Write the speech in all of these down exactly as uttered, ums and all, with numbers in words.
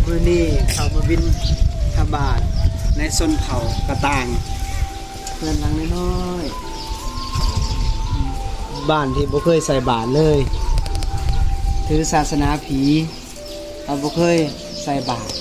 มื้อนี้เขามาบิณฑบาตในชนเผ่ากะต่าง เฮือนหลังน้อยๆ บ้านที่บ่เคยใส่บาตรเลย ถือศาสนาผี เขาบ่เคยใส่บาตร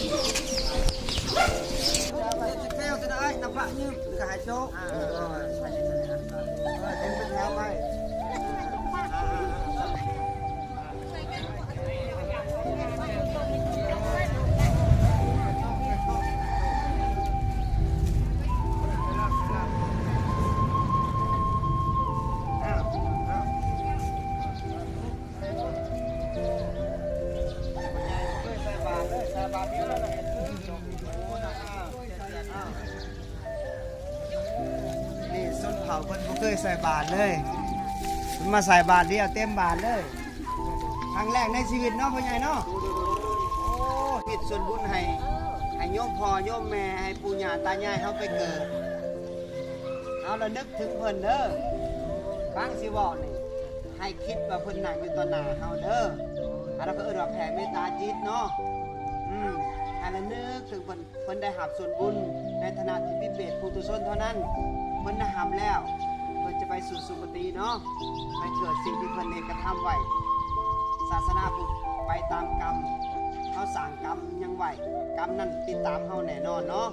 นี่ชนเผ่าเพิ่นบ่เคยใส่บาตรเลย เพิ่นมาใส่บาตรเดียวเต็มบาตรเลย ครั้งแรกในชีวิตเนาะพ่อใหญ่เนาะ โอ้ เฮ็ดส่วนบุญให้ ให้โยมพ่อโยมแม่ ให้ปู่ย่าตายายเฮาไปเกิด เฮาระลึกถึงเพิ่นเด้อ ฟังสิเว้านี่ ให้คิดว่าเพิ่นนั่งอยู่ต่อหน้าเฮาเด้อ อันนั้นเขาเอิ้นว่าแผ่เมตตาจิตเนาะ อืม ให้ระลึกถึงเพิ่น เพิ่นได้รับส่วนบุญในฐานะที่เป็นเปรตปุถุชนเท่านั้น เพิ่นได้รับแล้ว เพิ่นจะไปสู่สุคติเนาะ ไปเกิดสิ่งที่เพิ่นได้กระทำไว้ ศาสนาพุทธไปตามกรรม เฮาสร้างกรรมหยังไว้ กรรมนั้นติดตามเฮาแน่นอนเนาะ